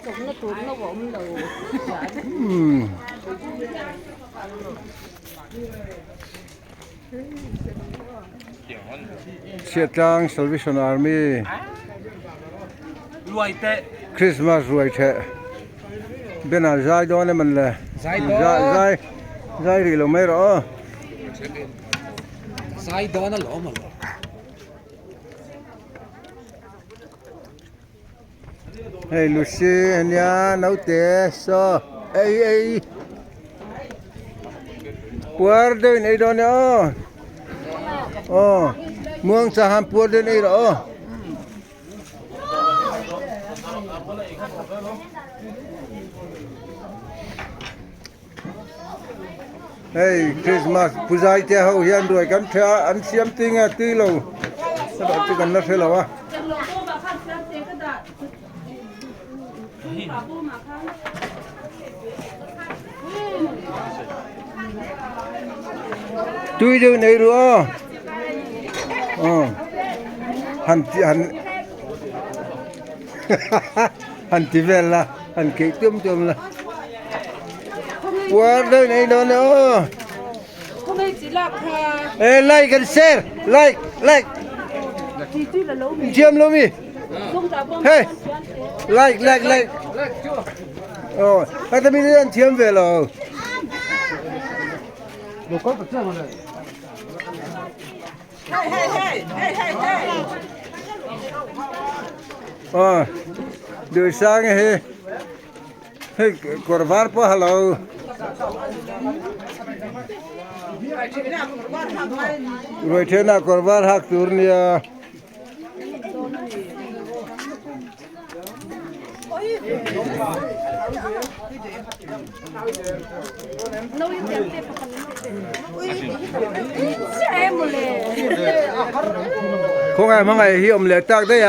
Umm. Chhiahtlang Salvation Army Christmas ruai theh banner zai dawn em an le zai zai zai rih lo mai rawh aw. Zai dawn alawm alawm. Hei Lucy ania naute saw ei ei puar deuh in ei dawn nia aw aw muang chah han puar deuh in ei rawh aw. Hei Christmas puzai te ho hian ruai kan ṭheh a an siam tui nge tui lo erawh chu kan la hre lo a. Tui deuh nei ru aw aw han han han ti vel la han keih tuam tuam la. Puar deuh nei dawn e aw. E like and share like like Thiam lo mi Hey like like like Oh heta mi an thiam ve lo. Aw Duhsanga hi Hei kawr var pawh a lo. Ruai thenah kawr var hak tur nia. Khawngaih hmangaih hi awm leh tak daih a.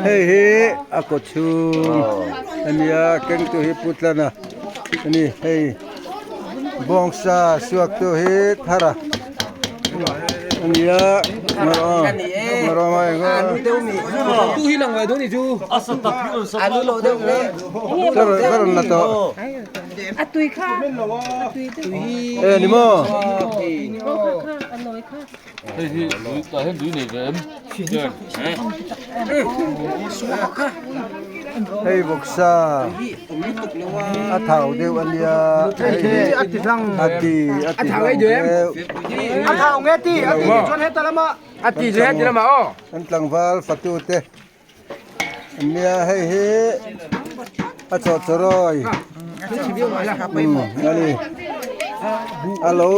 Hei hi a kaw chhung a nia kengtu hi Putlana a ni hei bawngsa suaktu hi Thara a nia ka rawn la tawh e ni maw. Hei hi lui tah hian lui nei ve em? Hei vawksa a thau deuh a nia hei hi a ti a ti hlang deuh A thau nge ti a ti chuan heta lama a ti chu heti lama aw an tlangval fatu te nia hei hi a chawhchawrawi a ni a lo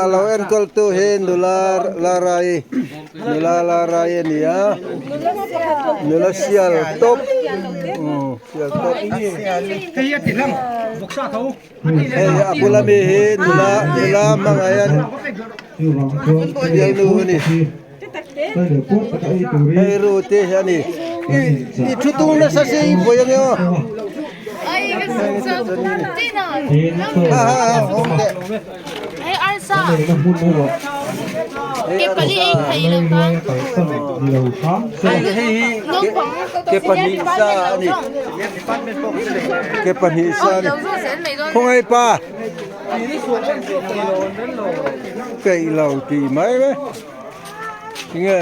a lo enkawl tu hi nula larai nula larai a ni a nula sial tawp sial tawp hei a bula mi hi nula nula hmangaih a bialnu a ni. Hei ru te hi a ni i thu tung nasa se i buai ange aw ha ha ha hawng teh hei hei hi ke pahnih sa a ni ke pahnih sa a ni khawngaih pa Peih lo tih mai mai tinge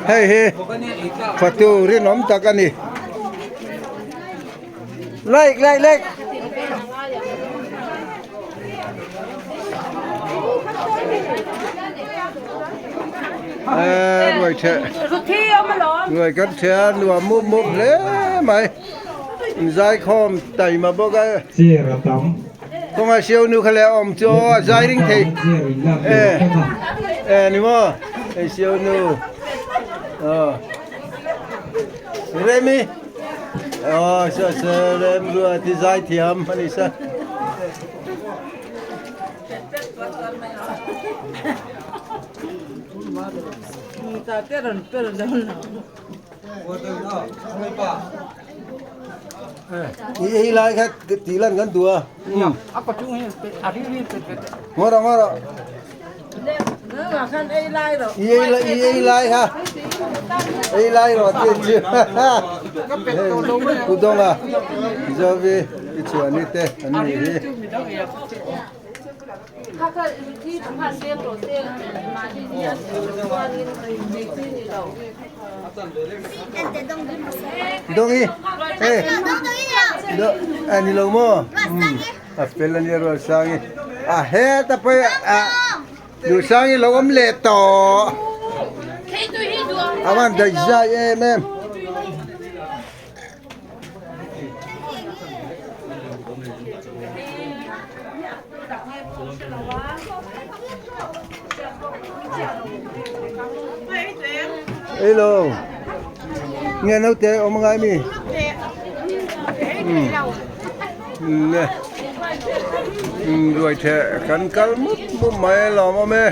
hei hi fatu rinawm tak a ni like like like. Ruai theh ruai kan theh a nuam mup mup hle mai zaikhawm taima bawk a kawnga siau nu kha leh a awm chu aw a zai ring thei e e ni maw hei siau nu aw Remi aw saw saw rem rua ti zai thiam a ni sa. I ei lai kha tih lan kan duh a. Ngaw rawh ngaw rawh. I ei lai i ei lai kha. Ei lai rawh ti ang chu. Pu Dawnga Zovi i chhuah ni te an nih hi. Dawngi hei a ni lo maw a fel a nia Rualsangi a heta pawh a Duhsangi lo awm leh tawh a van daih zai em em. Hello. Nghe naute awm ngai mi? Le. Ruai theh kan kal mup mup mai a lawm awm e.